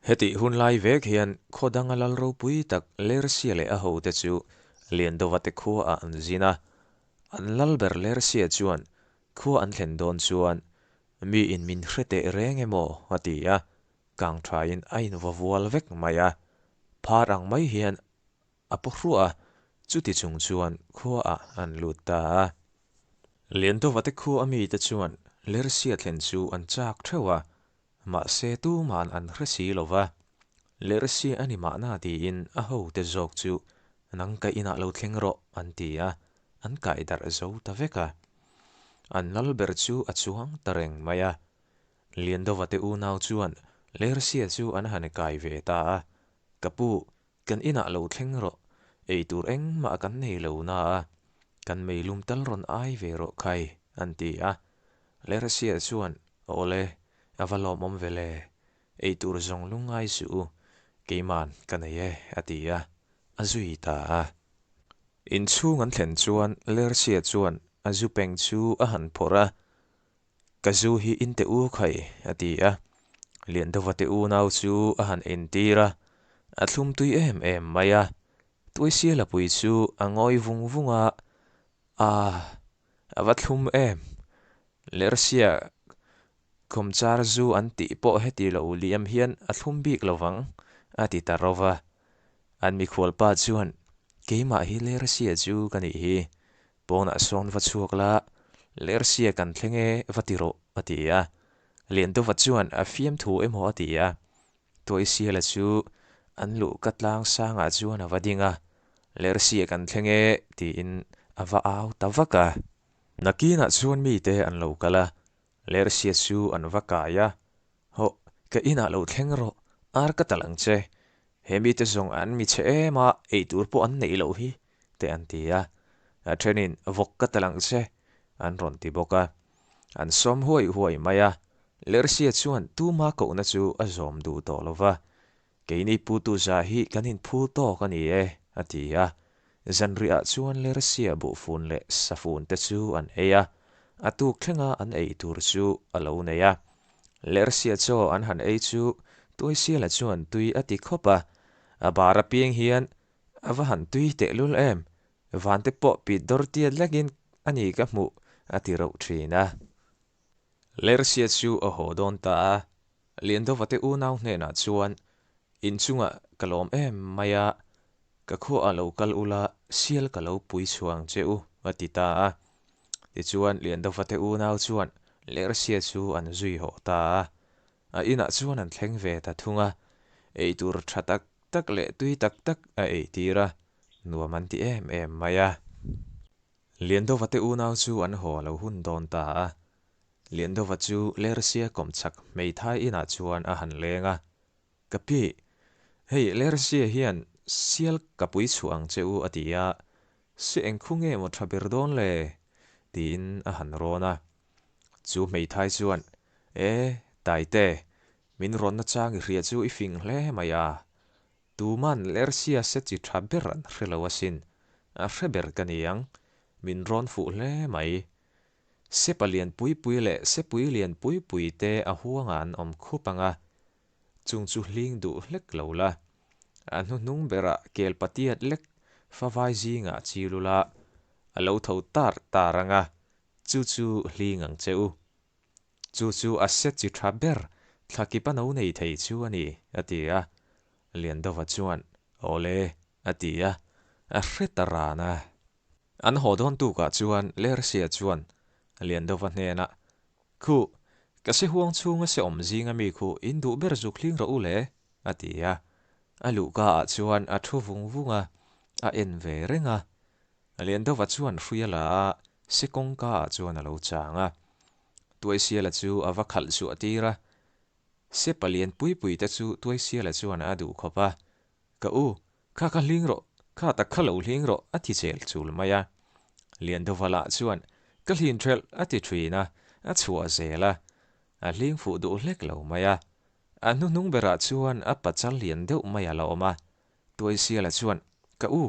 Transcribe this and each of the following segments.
Hetih hun lai vek hian khaw danga lal ropui tak Lersia leh a hote chu Liandova te khuaah an zin a. An lal ber Lersia chuan khua an thlen dawn chuan miin min hre teh reng emaw a ti a, kang thain a invaw vual vek mai a. Phar ang mai hian a paw hruah a, chuti chung chuan khuaah an lut ta a. Liandova te khua a mite chuan Lersia thlen chu an chak theuh a, Mahse tuman an hre si lo va, Lersia a ni mahna tiin a hote zawk chu nang ka inah lo thleng rawh an ti a, an kai darh zo ta vek a. An lal ber chu a chuang ta reng mai a. Liandova te unau chuan Lersia chu an han kai ve ta a, Ka pu, kan inah lo thleng rawh, ei tur engmah kan nei lo na a, kan meilum tal rawn ai ve rawh khai, an ti a. Lersia chuan, Awle, a va lawmawm ve le, ei tur zawng lungngai suh u, keiman ka nei e, a ti a, a zui ta a. Inchhung an thlen chuan Lersia chuan a zu peng chu a han phawrh a, Ka zu hi in teh u khai, a ti a. Liandova te unau chu a han entir a, a thlum tui em em mai a. Tuaisiala pui chu a ngawi vung vung a, Aah, a va thlum em! Lersia khawmchar zu an tih pawh heti lo liam hian a thlum bik lo vang, a ti ta ro va. An mikhualpa chuan, Keimah hi Lersia chu ka nih hi, Pawnah sawn va chhuak la, Lersia kan thleng e va ti rawh, a ti a. Liandova chuan a fiamthu emaw a ti a. Tuaisiala chu an luh ka tlang sangah chuan a va ding a, Lersia kan thleng e tiin a va au ta vak a. Nakinah chuan mite an lo kal a, Lersia chu an va kai a, Hawh, ka inah lo thleng rawh, ar ka talh ang che. He mite zawng an mi chhe em a, eitur pawh an neih loh hi, te an ti a. A thenin, Vawk ka talh ang che, an rawn ti bawk a. An sawm huai huai mai a, Lersia chuan tuma kohna chu a zawm duh tawh lo va. Keini putu za hi kan inphur tawk a ni e, a ti a. Zanriah chuan Lersia buhfun leh safun te chu an ei a, a tuk thlenga an ei tur chu a lo nei a. Lersia chaw an han ei chu Tuaisiala chuan tui a ti khawp a, a bar apiang hian a va han tui tehlul em, vante pawh pit dawr tiat lekin a ni ka hmuh a ti rauh thin a. Lersia chu a haw dawn ta a, Liandova te unau hnenah chuan, Inchungah ka lawm em mai a, ka khuaah lo kal ula sial ka lo pui chhuang che u, a ti ta a. Tichuan Liandova te unau chuan Lersia chu an zui haw ta a. A inah chuan an thleng ve ta thung a, eitur tha tak tak leh tui tak tak a eitir a, nuam an ti em em mai a. Liandova te unau chu an haw lo hun dawn ta a. Liandova chu Lersia kawmchhak hmeithai inah chuan a han leng a. Ka pi, hei Lersia hian sial ka pui chhuah ang che u a ti a, se eng khu nge maw tha ber dawn le? tiin a han rawn a. Chu hmeithai chuan, E, Taite, min rawnna chang i hria chu i fing hle mai a. Tuman Lersia se chi tha ber an hre lo asin, a hre ber ka ni ang, min rawn fuh hle mai. Sepa lian pui pui leh sepui lian pui pui te a huangah an awm khup ang a, chung chu hling duh hlek lo la. A hnuhnung berah kel patiat lek favai zingah chi lul a, a lo tho tar tar ang a, chu chu hling ang che u. Chu chu a se chi tha ber, thlakip a no nei thei chu a ni, a ti a. Liandova chuan, Awle, a ti a, a hre ta ran a. An haw dawn tukah chuan Lersia chuan Liandova hnenah, Khu, ka se huang chhunga se awm zinga mi khu in duh ber zuk hling rawh u le, a ti a. A luhka ah chuan a thu vung vung a, a en ve reng a. Liandova chuan hrui a la a, se kawngka ah chuan a lo chang a. Tuaisiala chu a va khalh chhuah tir a. Se palian pui pui te chu Tuaisiala chuan a duh khawp a. Ka u, kha kha hling rawh, kha tak kha lo hling rawh, a ti chel chul mai a. Liandova lah chuan, Ka hlin ṭhelh, a ti ṭhin a, a chhuah zel a. A hling fuh duh hlek lo mai a. A hnuhnung berah chuan a pachal lian deuh mai a la awm a. Tuaisiala chuan, Ka u,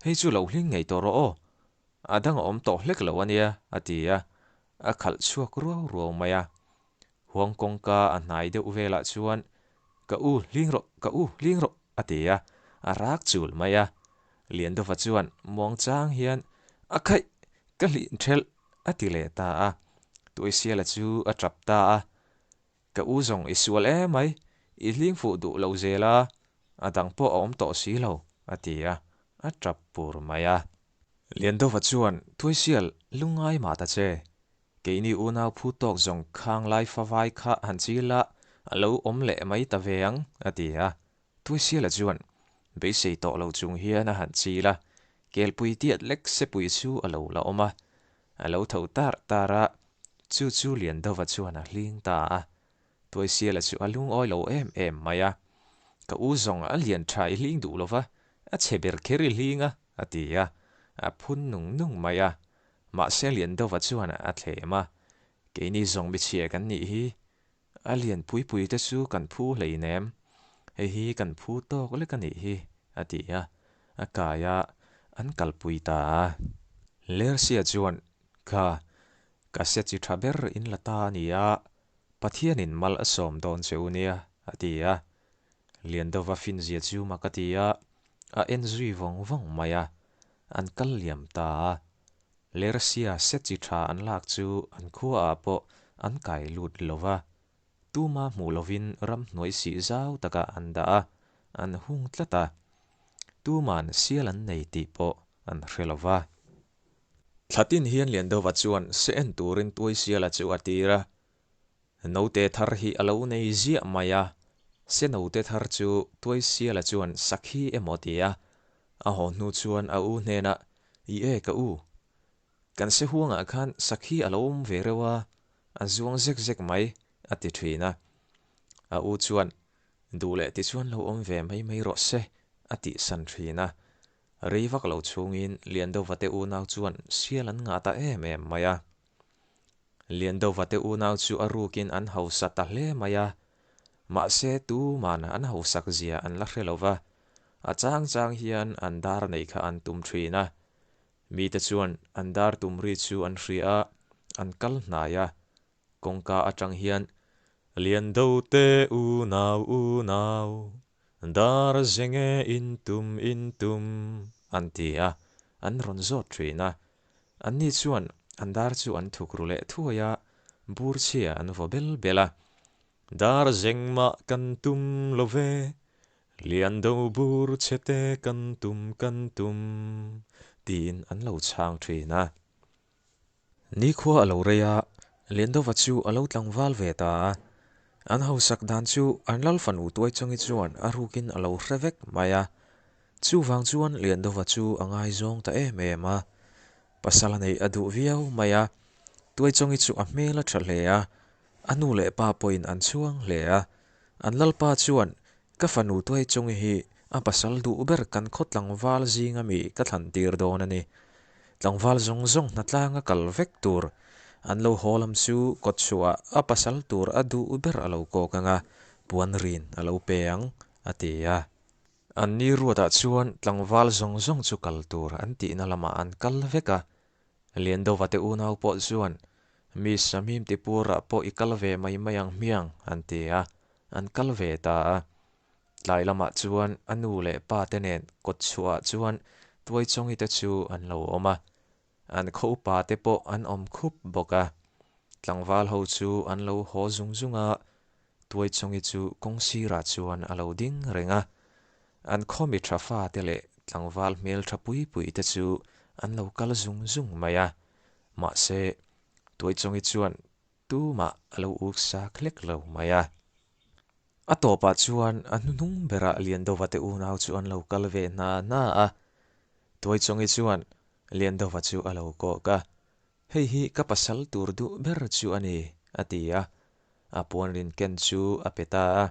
hei chu lo hling ngei tawh rawh aw. A dang a awm tawh hlek lo a nia, a ti a. A khalh chhuak ruau ruau mai a. Huang kawngka a hnai deuh velah chuan Ka u, hling rawh, ka u, hling rawh, a ti a, a rak chul mai a. Liandova chuan muangchang hian, A khaih, ka hlih ṭhelh, a ti leh ta a. Tuaisiala chu a ṭap ta a. Ka u zawng i sual em mai, i hling fuh duh lo zel a, a dang pawh a awm tawh si lo, a ti a, a ṭap pur mai a. Liandova chuan, Tuaisial, lungngai mah ta che, Keini unau phu tawk zawng khang lai favai kha han chil a, a lo awm leh mai ta ve ang, a ti a. Tuaisiala chuan beisei tawh lo chung hian a han chil a, kelpui tiat lek sepui chu a lo la awm a. A lo tho tar tar a, chu chu Liandova chuan a hling ta a. Tuaisiala chu a lungawi lo em em mai a, Ka u zawng a lian tha i hling duh lo va, a chhe ber kher i hling a, a ti a, a phun nung nung mai a. Mahse Liandova chuan a thlem a, Keini zawng michhia kan nih hi, a lian pui pui te chu kan phu hleinem, hei hi kan phu tawk lek a nih hi, a ti a, a kai a, an kalpui ta a. Lersia chuan, Kha, ka se chi tha ber in la ta a ni a, Pathianin mal a sawm dawn che u nia, a ti a. Liandova finzia chu mak a ti a, a en zui vawng vawng mai a. An kal liam ta a. Lersia se chi tha an lak chu an khuaah pawh an kai lut lo va. Tuma hmuh lovin ramhnuai sih zau takah an dah a, an hung tlat a. Tuma'n sial an nei tih pawh an hre lo va. Thlatin hian Liandova chuan se en turin Tuaisiala chu a tir a. Note thar hi a lo nei ziah mai a, se note thar chu Tuaisiala chuan sakhi emaw ti a, a haw hnu chuan a u hnenah, I e ka u, kan se huangah khan sakhi a lo awm ve reuh a, a zuang zek zek mai, a ti thin a. A u chuan, Duh leh tichuan lo awm ve mai mai rawh se, a tihsan thin a. Rei vak lo chhungin Liandova te unau chuan sial an ngah ta em em mai a. Liandova te unau chu a rukin an hausa ta hle mai a. Mahse tuman an hausak zia an la hre lo va, a chang chang hian an dar nei kha an tum thin a. Mite chuan an dar tum ri chu an hria a, an kal hnai a. Kawngka atang hian Liandote unau unau Dar zenge in tum in tum an ti a, an rawn zawt thin a. Anni chuan an dar chu an thuk ru leh thuai a, bur chhia an vaw bel bel a. Dar zeng mah kan tum lo ve, lian do bur chhe te kan tum kan tum tiin an lo chhang thin a. Nikhua a lo rei a, Liandova chu a lo tlangval ve ta a. An hausak dan chu an lal fanu Tuaichawngi chuan a rukin a lo hre vek mai a. Chuvang chuan Liandova chu a ngaizawng ta em em a. Pasal a neih a duh viau mai a. Tuaichawngi chu a hmel a tha hle a, a nu leh pa pawhin an chhuang hle a. An lalpa chuan, Ka fanu Tuaichawngi hi a pasal duh ber kan khaw tlangval zinga mi ka thlan tir dawn a ni. Tlangval zawng zawng hnatlanga kal vek tur an lo haw lam chu kawtchhuah a pasal tur a duh ber a lo kawk ang a, puan rin a lo pe ang, a ti a. An ni ruatah chuan tlangval zawng zawng chu kal tur an tihna lamah an kal vek a. Liandova te unau pawh chuan, Mi Samim Tipurah pawh i kal ve mai mai ang hmiang, an ti a, an kal ve ta a. Tlai lamah chuan a nu leh pa te nen kawt chhuahah chuan Tuaichawngi te chu an lo awm a, an khaw upa te pawh an awm khup bawk a. Tlangval ho chu an lo haw zung zung a, Tuaichawngi chu kawng sirah chuan a lo ding reng a. An khaw mi tha fa te leh tlangval hmel tha pui pui te chu an lo kal zung zung mai a, mahse Tuaichawngi chuan Tumah a lo uk sak hlek lo mai a. A tawpah chuan a hnuhnung berah Liandova te unau chu an lo kal ve hna hna a. Tuaichawngi chuan Liandova chu a lo kawk a, Hei hi ka pasal tur duh ber chu a ni, a ti a. A puanrin ken chu a pe ta a.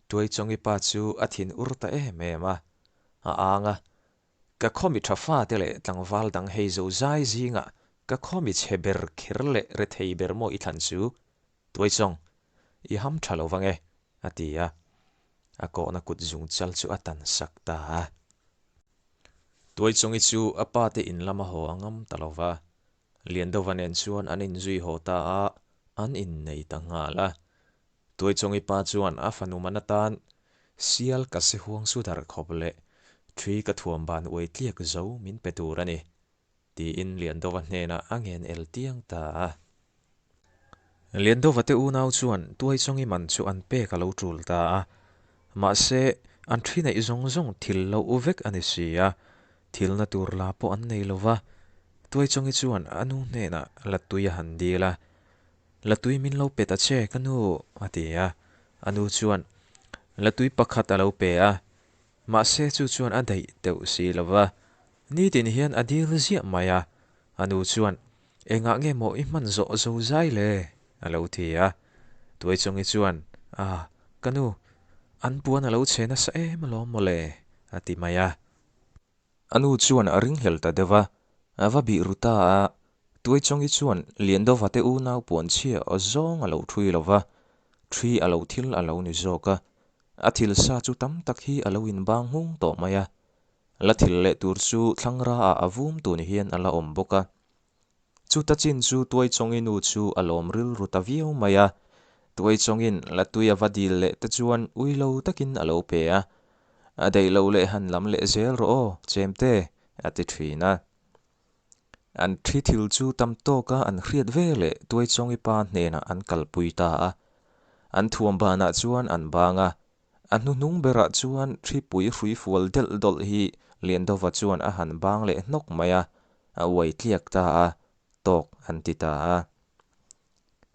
Tuaichawngi pa chu a thin ur ta em em a. A ang a, Ka khawmi tha fate leh tlangval dang hei zo zai zingah ka khawmi chhe ber kher leh rethei ber maw i thlan chu? Tuaichawng, i ham tha lo vang e, a ti a. A kawhna kut zung chal chu a tan sak ta a. Tuaichawngi chu a pate in lama haw a ngam ta lo va. Liandova nen chuan an inzui haw ta a, an innei ta nghal a. Tuaichawngi pa chuan a fanu man atan sial ka se huang su dar khawp leh ṭhi ka thuam ban uai tliak zo min pe tur a ni, tiin Liandova hnenah a ngen el tiang ta a. Liandova te unau chuan Tuaichawngi man chu an pek a lo ṭul ta a, mahse an ṭhi neih zawng zawng thil lo u vek a ni si a, thilna tur la pawh an nei lo va. Tuaichawngi chuan a nu hnenah la tui a han dil a, La tui min lo pe ta che ka nu, a ti a. A nu chuan la tui pakhat a lo pe a, mahse chu chuan a daih deuh si lo va. Nitin hian a dil ziah mai a. A nu chuan, Engah nge maw i hman zawh zo zai le? a lo ti a. Tuaichawngi chuan, A, ka nu, an puan a lo chhe nasa em alawm maw le, a ti mai a. A nu chuan a ringhlel ta deuh a, a va bih ru ta a, Tuaichawngi chuan Liandova te unau puanchhia aw zawng a lo ṭhui lo va, ṭhi a lo thil a lo ni zawk a, a thil sa chu tam tak hi a lo inbang hung tawh mai a, la thil leh tur chu thlangra ah a vum tun hian a la awm bawk a. Chuta chin chu Tuaichawngi nu chu a lawm rilru ta viau mai a, Tuaichawngin la tui a va dil leh te chuan ui lo takin a lo pe a, A daih lo leh han lam leh zel rawh aw, Chemte, a ti thin a. An thi thil chu tam tawka an hriat ve leh Tuaichawngi pa hnenah an kalpui ta a. An thuam banah chuan an bang a, a hnuhnung berah chuan hripui hrui fual delh dawlh hi Liandova chuan a han bang leh hnawk mai a, a uai tliak ta a, tawk an ti ta a.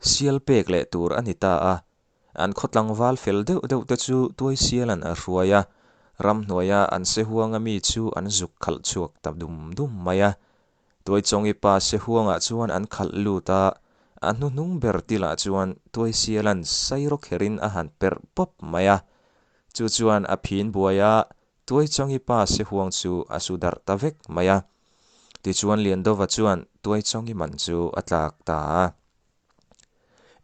Sial pek leh tur a ni ta a, An khaw tlangval fel deuh deuh te chu Tuaisiala'n a hruai a, ramhnuaia an sehuanga mi chu an zuk khalh chhuak ta dum dum mai a. Tuaichawngi pa sehuangah chuan an khalh lut a, a hnuhnung ber tilah chuan Tuaisiala'n sairaw kherin a han perh pawp mai a. Chu chuan a phin buai a, Tuaichawngi pa sehuang chu a su darh ta vek mai a. Tichuan Liandova chuan Tuaichawngi man chu a tlak ta a.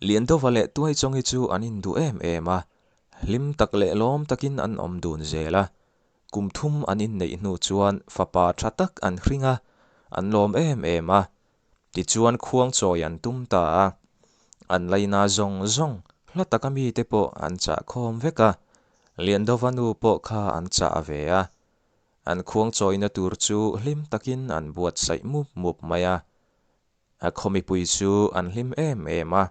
Liandova leh Tuaichawngi chu an induh em em a, hlim tak leh lawm takin an awm dun zel a. Kum thum an inneih hnu chuan fapa tha tak an hring a, an lawm em em a. Tichuan khuangchawi an tum ta a, an laina zawng zawng hla taka mite pawh an chah khawm vek a, Liandova nu pawh kha an chah ve a. An khuangchawina tur chu hlim takin an buatsaih mup mup mai a. A khaw mipui chu an hlim em em a.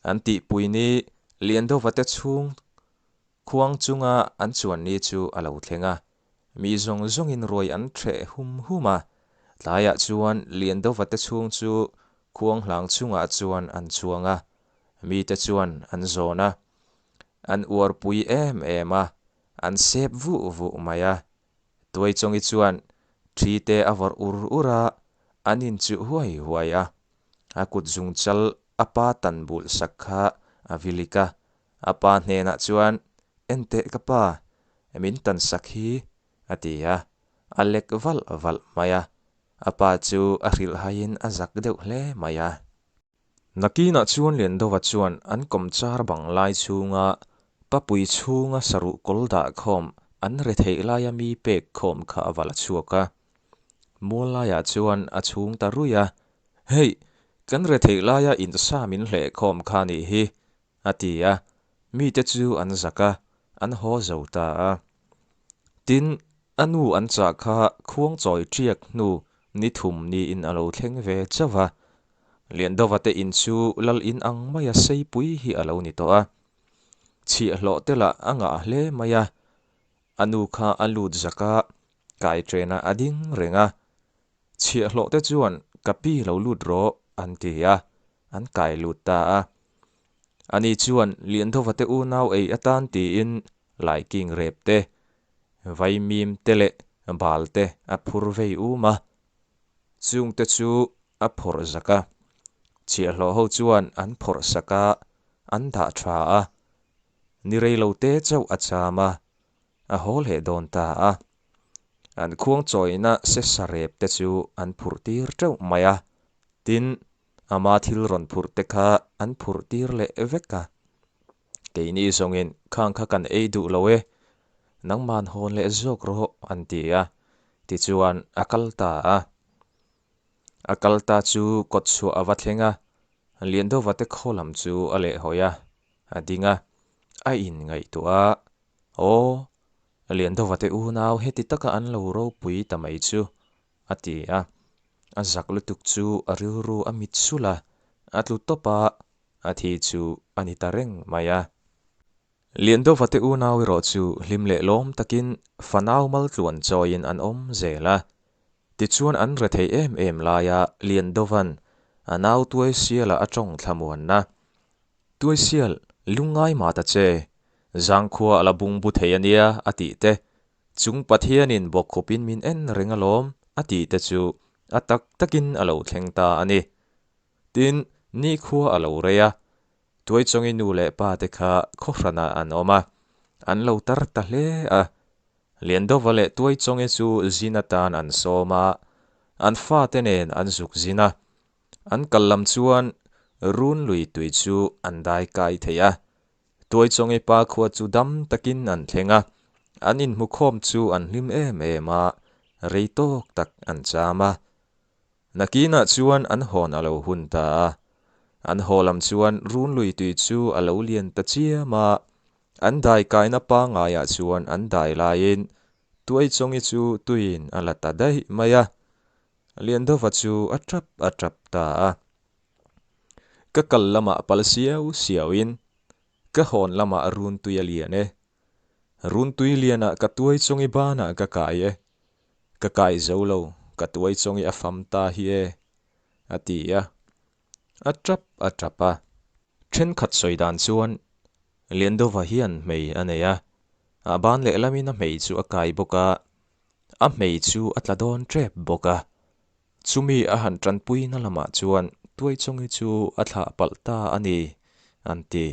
An tihpui ni Liandova te chhung khuang chunga an chuan ni chu a lo thleng a. Mi zawng zawngin ruai an ṭheh hum hum a. Tlaiah chuan Liandova te chhung chu khuang hlang chungah chuan an chuang a. Mite chuan an zawn a. An uarpui em em a. An sep vuh vuh mai a. Tuaichawngi chuan ṭhi te a vawrh ur ur a, an inchuh huai huai a. A kut zung chal a pa tan bulh sak kha a vilik a, a pa hnenah chuan, Enteh ka pa, min tan sak hi, a ti a, a lek valh valh mai a. A pa chu a hrilhhaiin a zak deuh hle mai a. Nakinah chuan Liandova chuan an kawmchar bang lai chhunga papui chhunga saruh kawl dah khawm an retheih laia mi pek khawm kha a va la chhuak a. Mual laiah chuan a chhung ta ruih a, Hei, kan retheih laia insa min hleh khawm kha nih hi, a ti a, mite chu an zak a, an haw zo ta a. Tin, a nu an chah kha khuangchawi ṭiak hnu ni thum niin a lo thleng ve chauh a. Liandova te in chu lal in ang maia seipui hi a lo ni tawh a. Chhiahhlawh te lah a ngah hle mai a. A nu kha a lut zak a, kai ṭenah a ding reng a. Chhiahhlawh te chuan ka pi lo lut rawh an ti a, an kai lut ta a. Ani chuan Liandova te unau ei atan tiin laiking rep te, vaimim te leh bal te a phur vei um a. Chung te chu a phawrh zak a. Chhiahhlawh ho chuan an phawrh sak a, an dah tha a. Ni rei lo te chauh a cham a, a haw leh dawn ta a. An khuang chawina se sa rep te chu an phurh tir teuh mai a, tin, ama thil rawn phurh te kha an phurh tir leh vek a. Keini zawngin khang kha kan ei duh lo e, nangman hawn leh zawk rawh an ti a, tichuan a kal ta a. A kal ta chu kawtchhuah a va thleng a, Liandova te khaw lam chu a lehhawi a. A ding a, a inngaihtuah a, Aw, Liandova te unau heti taka an lo ropui ta mai chu, a ti a. A zak lutuk chu a rilru a mit sulh a, a tlu tawp a, a thi chu a ni ta reng mai a. Liandova te unau erawh chu hlim leh lawm takin fanau maltluan chawiin an awm zel a. Tichuan an rethei em em laia Liandovan a nau Tuaisiala a tawng thlamuanna. Tuaisial, lungngai mah ta che, zangkhua a la bungbu thei a nia a tih te, chung Pathianin bawkkhupin min en reng alawm a tih te chu a tak takin a lo thleng ta a ni. Tin, nikhua a lo rei a, Tuaichawngi nu leh pa te kha khawhranah an awm a, an lo tar ta hle a. Liandova leh Tuaichawngi chu zin atan an sawm a, an fate nen an zuk zin a. An kal lam chuan run lui tui chu an dai kai thei a. Tuaichawngi pa khua chu dam takin an thleng a, an inhmukhawm chu an hlim em em a, rei tawk tak an cham a. Nakinah chuan an hawn a lo hun ta a, an haw lam chuan runlui tui chu a lo lian ta chiam a, an dai kaina pangaiah chuan an dai laiin Tuaichawngi chu tuiin a la ta daih mai a, Liandova chu a tap a tap ta a. Ka kal lamah pal siau siauin ka hawn lamah runtui a lian e, runtui lianah ka Tuaichawngi banah ka kai e, Ka kai zo lo, ka tuai chawng i a fam ta hi e, a ti a. A tap a tap a. Thenkhat sawi dan chuan Liandova hian hmei a nei a, a ban lehlamin a hmei chu a kai bawk a, a hmei chu a tla dawn tep bawk a. Chumi a han tanpuina lamah chuan Tuaichawngi chu a thlah palh ta a ni, an ti.